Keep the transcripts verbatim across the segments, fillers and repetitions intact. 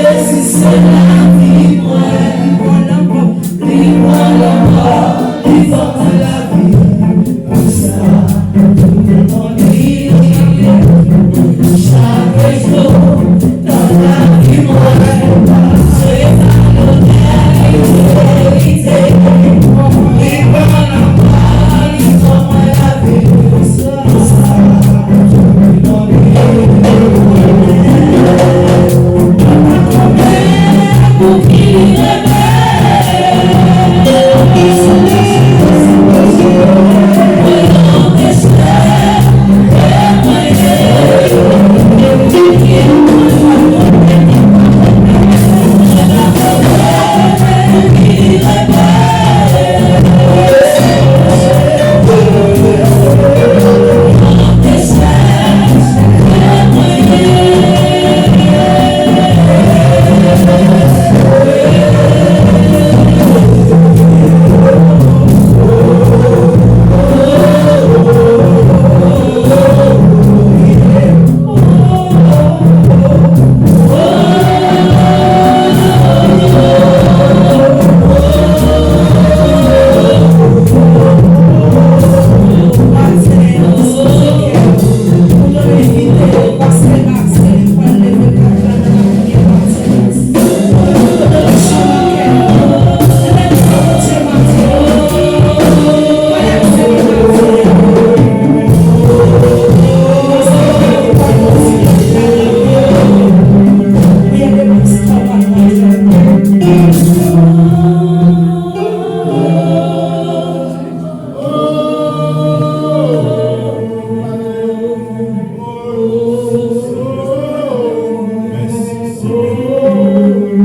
Mèsi, Senyè.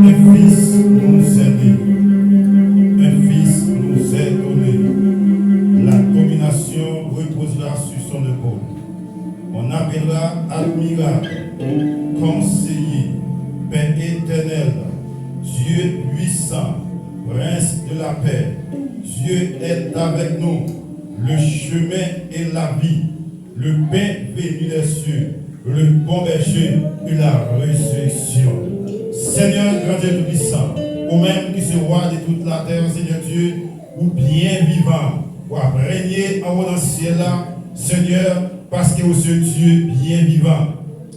Un fils nous est né. Un fils nous est donné. La domination reposera sur son épaule. On appellera admirable, conseiller, Père éternel, Dieu puissant, prince de la paix. Dieu est avec nous, le chemin et la vie, le pain venu des cieux, le bon berger et la résurrection. Senyè, Gran Dye Toupisan, ou menm ki se wa de tout latè, Senyè Dye, ou byen vivan, w ap renye anwo nan syèl la, Senyè, paske ou se Dye byen vivan.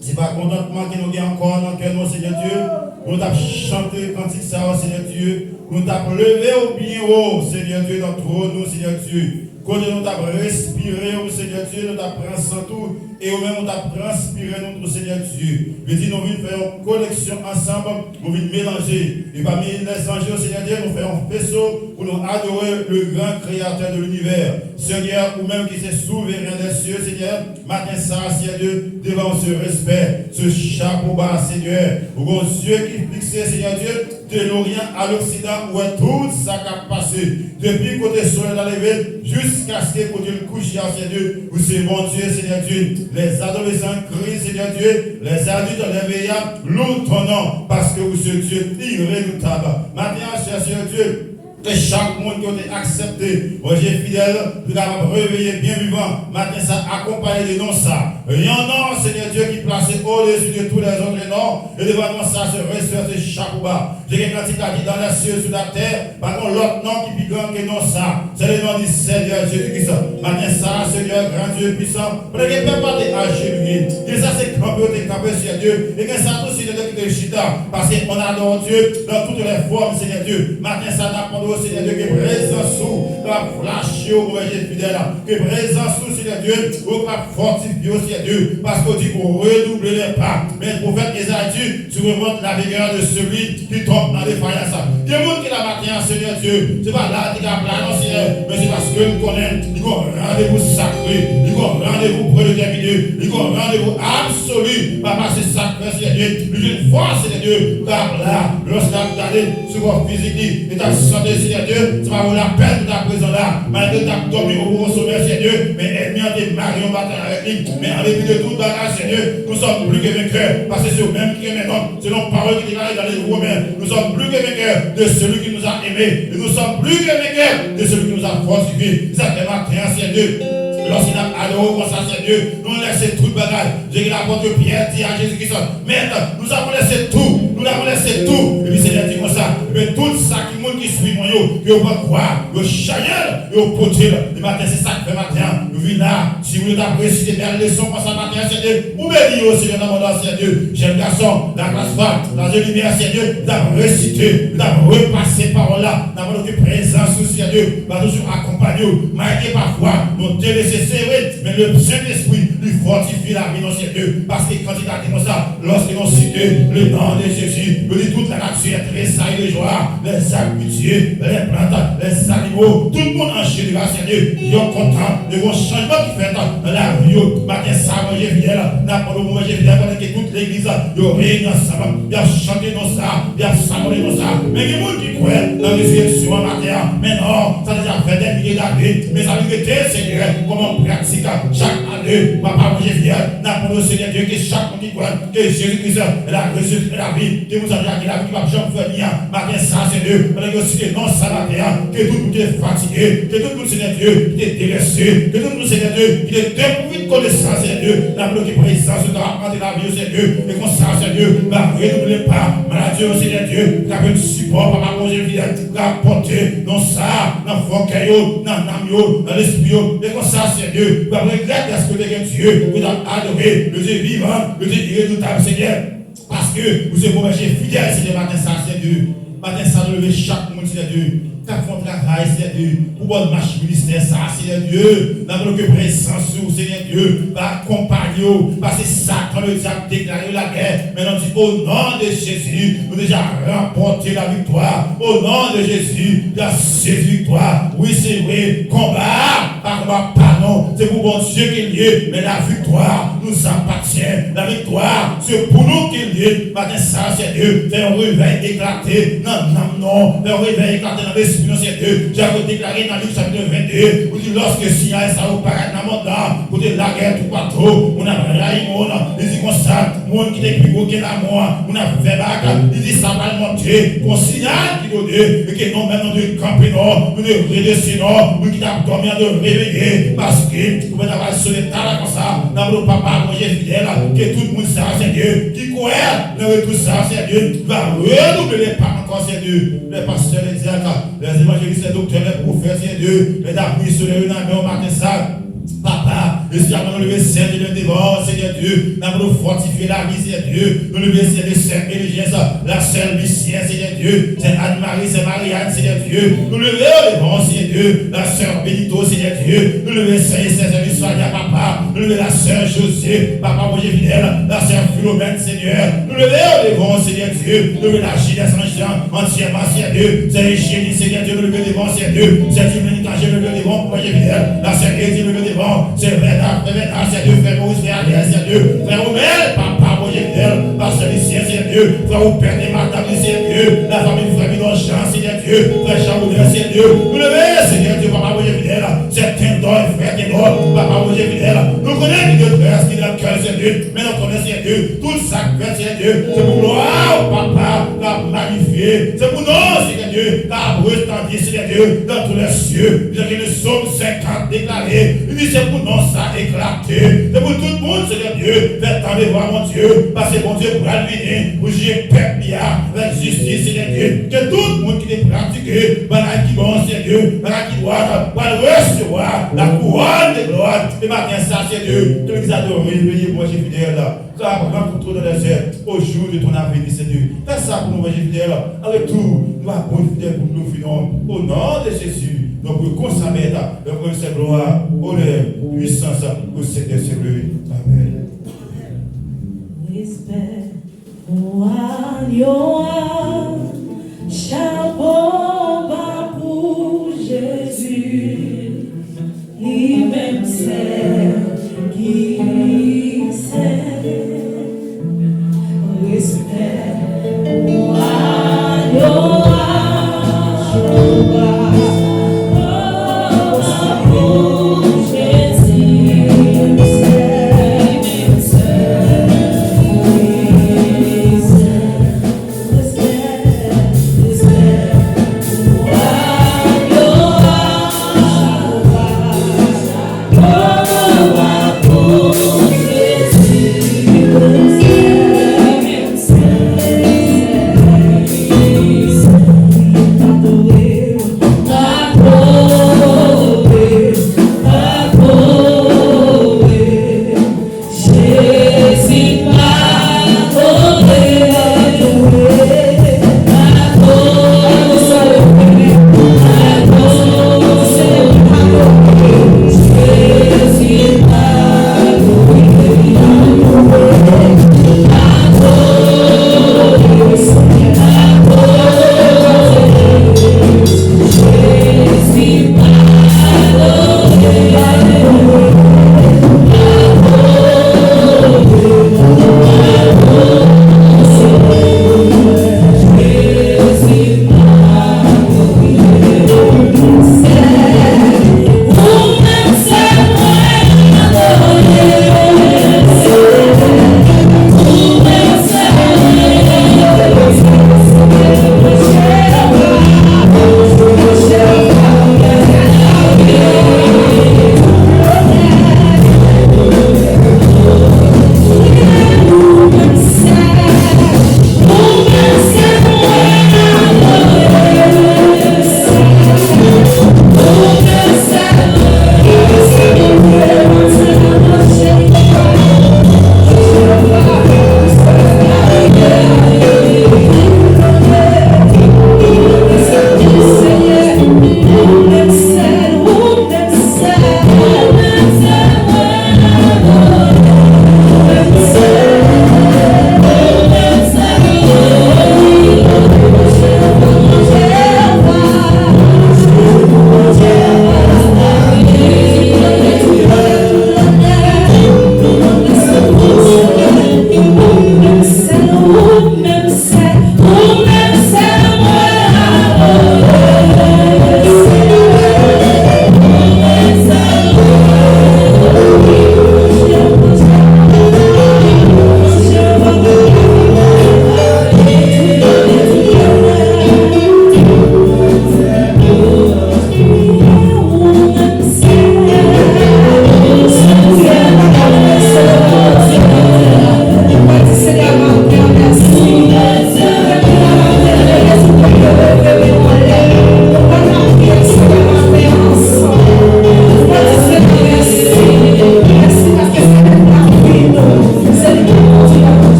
Se pa kontantman ke nou gen ankò nan kè nou, Senyè Dye, pou nou t ap chante kantik sa yo, Senyè Dye, pou nou t ap leve w byen wo, Senyè Dye, nan twòn ou, Senyè Dye. Kote nou t ap respire w, Senyè Dye, nou t ap pran sant ou, e ou menm ou t ap transpire nou tou, Senyè Dye. Vle di nou vin fè yon koneksyon ansanm, nou vin melanje. E pami lèzanj yo, Senyè Dye, nou fè yon feso pou nou adore le gran Kreyatè de linivè. Senyè, ou menm ki se souveren dè sye, Senyè, maten sa a, Senyè Dye, devan w se respè, se chapo ba, Senyè. Ou gon zye ki fikse, Senyè Dye, de loryan a loksidan, ou wè tout sa k ap pase. Depi kote solèy la leve, jiskaske kote l kouche a, Senyè Dye, ou se Bondye, Senyè Dye. Les adolescents crient, Senyè Dye, les adultes, les vieillards louent ton nom, paske ou se Dye iredoutab. Maten an, Senyè Dye, ke chak moun ki yo te aksepte, Bondye fidèl, pou kapab reveye byen vivan, maten sa, akonpaye de non sa. Yon non, Senyè Dye, ki plase odesi de tou lèzòt non, e devan non sa se respè, se chapo ba. Dye gen kantik la di dans les cieux, sur la terre, pa gen lòt non ki pi gran ke non sa. C'est le nom du Seigneur Jésus-Christ. Maten sa, Senyè, Gran Dye pwisan, pandan ke pèp la te ajenouye, Dieu. E gen sa tou, Senyè Dieu, ki te chita. Paske on adore Dieu dans toutes les formes, Senyè Dieu. Maten sa, n ap mande w, Senyè Dieu, ke prezans ou kapab flache yo, Bondye fidèl. Ke prezans ou, Senyè Dieu, ou kapab fòtifye yo, Senyè Dieu. Paske ou di, redoublez les pas. Men pwofèt Ezayi di, tu remontes la vigueur de celui qui tombe en défaillance. Gen moun ki la maten an, Senyè Dieu, se pa la li ka pla non, Senyè, men se paske l konnen li gon randevou sakre, li gon randevou predetèmine, li gon randevou absoli. Papa, se sa k fè, Senyè Dieu, li jwenn fòs, Senyè Dieu, pou l ap la. Lòske l ap gade sou kò fizik li, li t ap sante, Senyè Dieu, se pa pou lapèn li t ap prezan la. Malgre l t ap dòmi o somè, Senyè Dieu, men ènmi an te mare yon batay avèk li. Men an depi de tout bagay, Senyè Dieu, nous sommes plus que vainqueurs, paske se ou menm ki renmen nou. Selon pawòl ki deklare dans le livre Romain, nous sommes plus que vainqueurs de celui qui nous a aimés. Et nous sommes plus que vainqueurs de celui qui nous a fortifiés. Se sa k fè maten an, Senyè Dieu, lòske n ap adore w konsa, Senyè Dieu, nou lèse tout bagay. Jan ke lapòt Pyè di a Jezi Kris, Mèt, nous avons laissé tout, nous avons laissé tout. Epi Senyè di konsa, ebyen, tout sa ki moun ki swiv mwen yo, ke yo pran kwa, yo chaje l, yo pote l. E maten, se sa k fè maten an, nou vin la. Si moun yo t ap resite bèl leson konsa maten an, Senyè, ou beni yo, Senyè, nan mond lan, Senyè. Jèn gason, Laklas Fwa, Laj de Limyè, Senyè, yo t ap resite, yo t ap repase pawòl la. N ap mande ke prezans ou, Senyè, va toujou akonpanye yo. Malgre pafwa, nou te lese, se vre, men le Sentespri, li fòtifye lavi nou, Senyè. Paske kantik la di konsa, lorsque l'on cite le nom de Jésus, yo di tout la nature tressaillit de joie, les arbres fruitiers, les plantes, les animaux, tout moun an jeneral, Senyè, yo kontan, yo gon chanjman ki fèt nan lavi yo. Maten sa, Bondye fidèl, n ap mande w, Bondye fidèl, pandan ke tout legliz yo reyini ansanm, y ap chante non sa, y ap savore non sa. Men gen moun ki kwè nan rezireksyon an maten an, men non, sa deja fè dè milye dane, men sa vin rete, Senyè, kòm yon pratik chak ane. Papa, Bondye fidèl, n ap mande w, Senyè Dye, ke chak moun ki kwè ke Jezi Kris est la résurrection et la vie, ke moun sa deja gen lavi ki p ap janm fè ni a. Maten sa, Senyè, pandan ke yo site non sa maten an, ke tout moun ki te fatige, ke tout moun, Senyè Dye, ki te delese, ke tout moun, Senyè Dye, ki te depouvri de konesans, Senyè Dye, n ap mande ke prezans ou ta antre lavi yo, Senyè Dye, e konsa, Senyè Dye, va redouble pa maladi yo, Senyè Dye, ki ta jwenn sipò, Papa, Bondye fidèl, pou ka pòte non sa nan fon kè yo, nan nanm yo, nan lespri yo. E konsa, Senyè Dye, yo ap regrèt dèske yo te gen Dye, yo t ap adore, le Dye vivan, le Dye iredoutable, Senyè. Paske ou se bon bèche fidèl, Senyè, maten sa, Senyè Dye. Maten sa, nou leve chak moun, Senyè Dye, k ap fè yon travay, Senyè Dye, pou bòn mach ministè sa, Senyè Dye. N ap mande ke prezans ou, Senyè Dye, va akonpanye yo, paske Satan, le dyab, deklare lagè. Men nou di, au nom de Jésus, nou deja ranpòte laviktwa. Au nom de Jésus, y ap sezi viktwa. Wi, se vre, konba a pa konba pa nou. Se pou Bondye ke l ye, men laviktwa nous appartient. Laviktwa, se pou nou ke l ye. Maten sa, Senyè Dye, fè yon revèy eklate nan nanm nou. Fè yon revèy eklate nan lespri nou, Senyè Dye. Jan ou deklare nan Lik chapit vennde, ou di, lòske siyal sa yo parèt nan mond lan, kote lagè toupatou, moun ap rayi moun, li di konsa, moun ki te pi gwo ke lanmò, moun ap fè bak, li di sa pral monte, gon siyal ki done, e ke nou menm nou dwe kanpe non, nou dwe redrese non, nou ki t ap dòmi an dwe reveye, paske ou mèt ap al sone ta la konsa, nan non Papa, Bondye fidèl, ke tout moun sa, Senyè, ki kwè nan retou sa, Senyè, va redouble pa ankò, Senyè, lè pastè, lè dyak, lè evanjelis, lè doktè, lè pwofèt, Senyè, mèt ap misyonè yo nan men w maten sa. Papa, espesyaman nou leve sè Dye devan w, Senyè Dye, n ap nou fòtifye lavi, Senyè Dye. Nou leve, Senyè Dye, sè Elijens, la sè Lisyen, Senyè Dye, sè Ann Mari, sè Mariann, Senyè Dye. Nou leve yo devan w, Senyè Dye, la sè Benito, Senyè Dye. Nou leve sè Esther, sè Lisfania, Papa. Nou leve la sè José, Papa Bondye fidèl, la sè Filomèn, Senyè. Nou leve yo devan w, Senyè Dye. Nou leve la jenès an jan, antyèman, Senyè Dye. Sè Ejeni, Senyè Dye, nou leve devan w, Senyè Dye. Sè Divin Kaje, nou leve devan w, Bondye fidèl. La sè Edi, nou leve devan w. Sè Vèna, frè Vèna, Senyè Dye, frè Moris, frè Adrè, Senyè Dye. Frè Romèl, Papa Bondye fidèl. Pastè Lisyen, Senyè Dye. Frè Oupèn e madanm li, Senyè Dye. La fanmi frè Bidon Jan, Senyè Dye. Frè Jan Ounè, Senyè Dye. Nou leve, Senyè Dye, Papa Bondye fidèl. Sè Tendò e frè Tendò, Papa Bondye fidèl. Nou konnen ki detrès ki nan kè, Senyè Dye. Men nou konnen, Senyè Dye, tout sa k fèt, Senyè Dye, se pou glwa w, Papa, ka manifye. Se pou non w, Senyè Dye, ka ap retandi, Senyè Dye, dans tous les cieux. Jan ke le psaume cinquante deklare, Wi, se pou non sa eklate. Se pou tout moun, Senyè Dye, fè tande vwa Bondye. Paske Bondye pral vini pou jije pèp li a avèk jistis, Senyè Dye. Ke tout moun ki te pratike bagay ki bon, Senyè Dye, bagay ki dwat, pral resevwa la couronne de gloire. E maten sa, Senyè Dye, ke legliz la te reveye pou manje fidèl. Ka pran kontwòl nan dèzè, au jour de ton avèni, Senyè. Fè sa pou nou, Evanjil Fidèl. An retou, nou va bon fidèl pou glorifye non. Au nom de Jésus, nou priye konsa, Mèt, avèk rekonèsans, glwa, onè, pwisans, au Seigneur, Seigneur. Amèn. Respè, wa yo a, chapo ba pou Jezi. Li menm sèl ki sèl. Respè pou wa yo a, chapo ba pou Jezi, li menm sèl ki sèl. Respè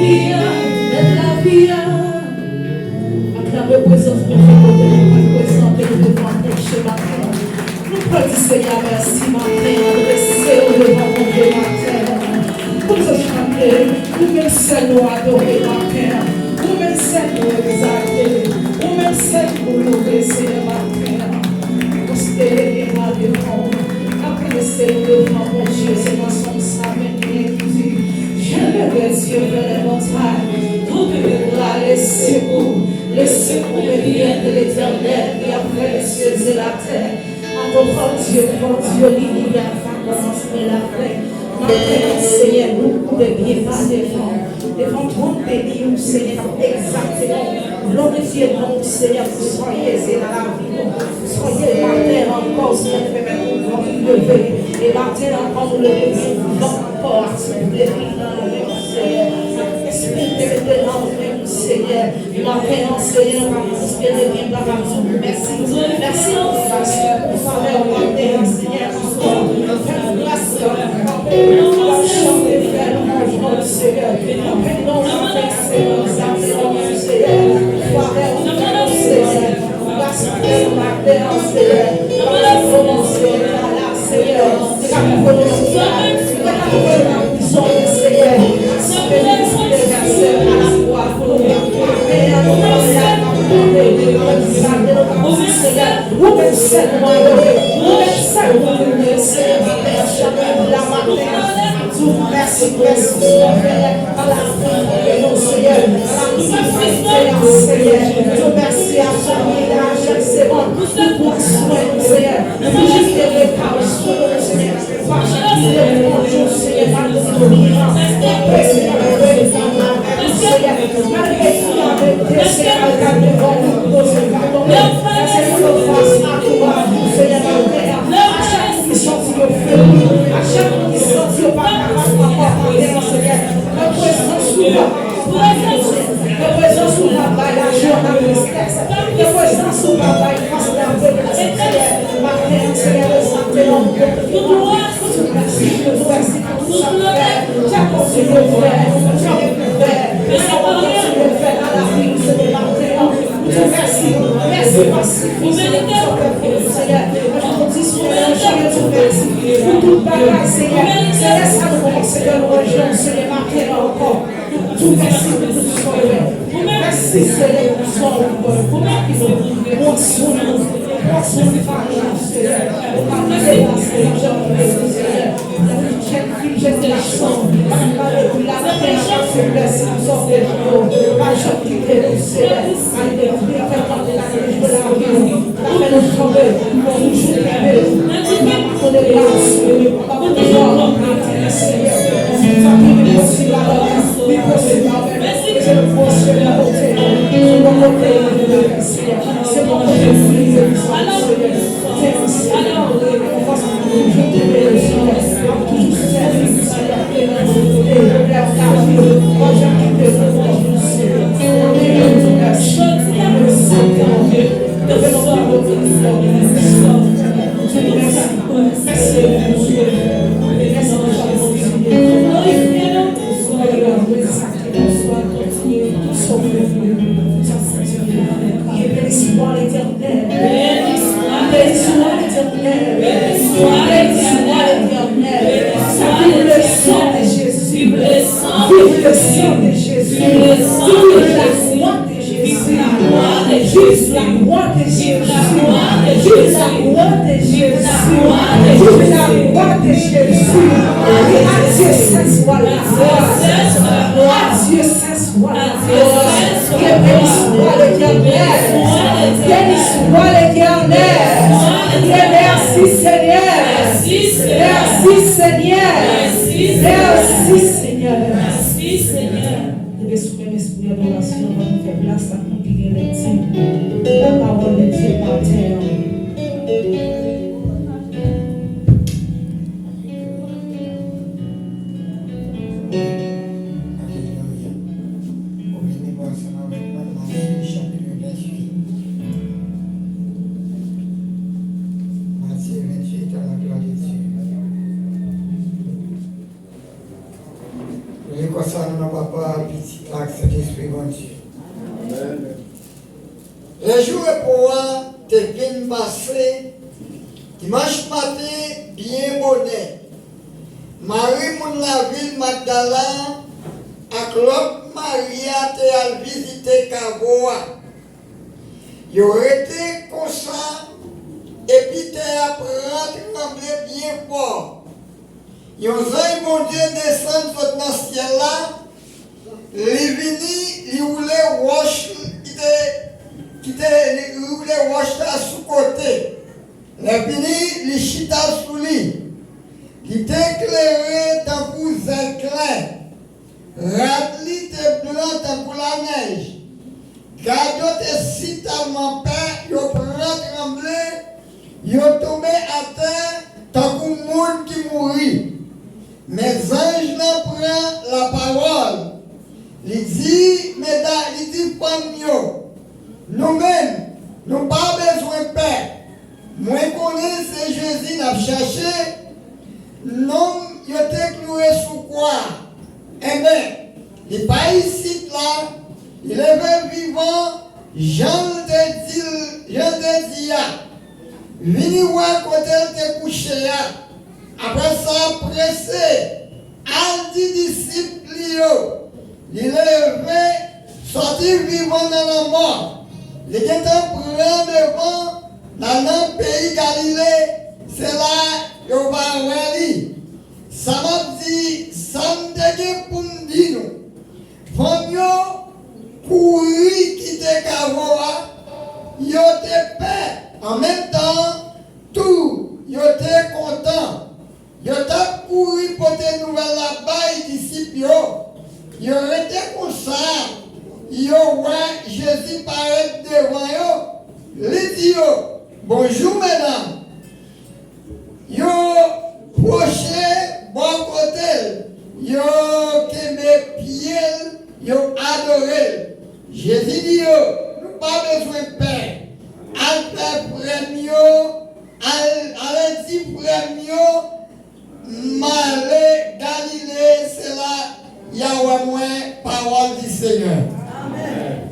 Mèt lavi a. Aklame prezans Bondye kote nou pral prezante l devan tèt che maten an. Nou pral di Seyè mèsi maten an, adrese w devan Bondye maten an. Pou nou chante, ou menm sèl nou adore maten an. Ou menm sèl nou egzalte. Ou menm sèl nou loure Seyè maten an. Konsidere gen la devan w. Aklame Seyè devan Bondye, se nan Sòm sa vennyen ki di, Je levai les yeux vers les montagnes, d'où me viendra le secours. Le secours me vient de l'Éternel qui a fait les cieux et la terre. Adore Dieu, adore Dieu, il y a pas commencement la fin. Maten an, Senyè, nou koute byen ba devan, devan twòn beni ou, Senyè, egzalteman glorifye non ou, Senyè, pou sa w ye nan lavi nou. Soyez maten ankò, Senyè, nou pèmèt nou vant leve. E maten ankò, nou leve byen vivan ankò, asouple vi nan nou, Senyè. Espri te mete nan men nou, Senyè. E maten an, Senyè, nou pa espere byen pa di w mèsi. Mèsi pou gras, pou favè w maten an, Senyè. Fè nou gras, Senyè. Fè nou gras, Senyè. Fè nou gras, Senyè. Fè nou gras, Senyè. Fè nou gras, Senyè. Gras pou nou maten an, Senyè. Gras pou nou, Senyè. Senyè, sa ki pwofesifye, sa ki pwofesifye, Senyè, sa ki pwofesifye, Senyè, a la fwa pou nou. Senyè, nou pa sa nou pa mande, nou pa sa nou pa di, Senyè, ou menm sèl nou adore, ou menm sèl nou loure, Senyè, maten an, chak la maten an, di w mèsi, mèsi, Senyè. Ala pou nou, Senyè. Ala pou nou, Senyè. Dieu merci à celui-là, chaque semaine, pou pran swen nou, Senyè. Pou jis te rekal sou nou, Senyè. Pa jis te pran nou, Senyè, pa jis te pran nou, Senyè. Senyè, malgre tout avèk Senyè, al gade devan nou, poze padon. Pase nou fas a tou a tou, Senyè, nan tè a. A chak moun ki sòti yo febli, a chak moun ki santi yo pa kapab ankò, Senyè, nan prezans ou, nan prezans ou pa bay lajwa ak tristès, nan prezans ou pa bay fas la feblis, Senyè, maten an, Senyè, nou santi nou, nou di w mèsi, nou di w mèsi pou tout sa w fè, sa w kontinye fè, sa w fè, sa w kontinye fè nan lavi nou, Senyè, maten an. Mèsi, mèsi, mèsi, Senyè, pou sa w fè pou nou, Senyè. Mwen di, Senyè, mwen di mèsi pou tout bagay, Senyè. Se lè sa nou kòmanse fè lwanj nou, Senyè, maten an ankò. Di mèsi pou tout sa w fè. Mèsi, Senyè, pou sa w fè pou nou, pou tout sa w fè. Pran swen nou, pran swen fanmi nou, Senyè. Ou pa mande la, Senyè, Senyè. Jèn fi, jèn gason, alelouya, maten an, mèsi pou sa w fè pou nou. Pa janm kite nou, Senyè. Alelouya, fè tande la, nou jwe lavi nou. Pa fè nou tonbe, nou toujou kenbe nou. N ap abandone gras ou, n ap abandone maten an, Senyè. Sa ki enposib avè w, li posib avè nou. Mèsi pou sa w fè pou nou, Senyè. Pou nou, Senyè. Se pou nou, Senyè. Bondye, beni swa Letènèl. Beni swa Letènèl. Beni swa Letènèl. Vive le sang de Jésus. Vive le sang de Jésus. Vive la croix de Jésus. Vive la croix de Jésus. Vive la croix de Jésus. Vive la croix de Jésus. Et à Dieu ce soir la gloire. À Dieu ce soir la gloire. Que béni soit l'Éternel. Béni soit l'Éternel. Et merci Seigneur. Merci Seigneur. Merci Seigneur. Leve sou menm espri adorasyon, ann fè plas ak moun ki gen lekti la pawòl de Dye maten an. Alelouya. Ouvri Bib ou ansanm avèk mwen nan Sid chapit venntuit. Matye venntuit, à la gloire de Dieu. Nou li konsa nan non Papa, Ak Sentespri Bondye. Lè jou repo a te fin pase, dimanch maten byen bonè, Mari moun lavil Magdala ak lòt Mari a te al vizite kavo a. Yo rete konsa, epi tè a pran tranble byen fò. Yon zanj Bondye desann sot nan syèl la, li vini, li woule wòch ki te, ki te, li woule wòch la sou kote. Lè fini, li chita sou li. Li te klere tankou zèklè. Rad li te blan tankou lanèj. Gad yo te sitèlman pè, yo pran tranble, yo tonbe atè tankou moun ki mouri. Men zanj lan pran lapawòl. Li di, meda, li di fanm yo, nou menm, nou pa bezwen pè. Mwen konnen se Jezi n ap chache, nonm yo te kloure sou kwa a. Enben, li pa isit la, li leve vivan, jan l te di l, jan l te di a. Vini wè kote l te kouche a. Apre sa, prese, al di disip li yo, li leve, sòti vivan nan lanmò. Li gentan pran devan, l al nan peyi Galile, se la yo va wè li. Sa m ap di, sa m te gen pou m di nou. Fanm yo kouri kite kavo a, yo te pè, an menm tan tou, yo te kontan. Yo t ap kouri pote nouvèl la bay disip yo. Yo rete konsa, yo wè Jezi parèt devan yo. Li di yo, bonjou, medam. Yo pwoche bò kote l, yo kenbe pye l, yo adore l. Jezi di yo, nou pa bezwen pè. Al fè frè m yo, al, ale di frè m yo, m ale Galile, se la y a wè mwen, pawòl di Senyè. Amèn.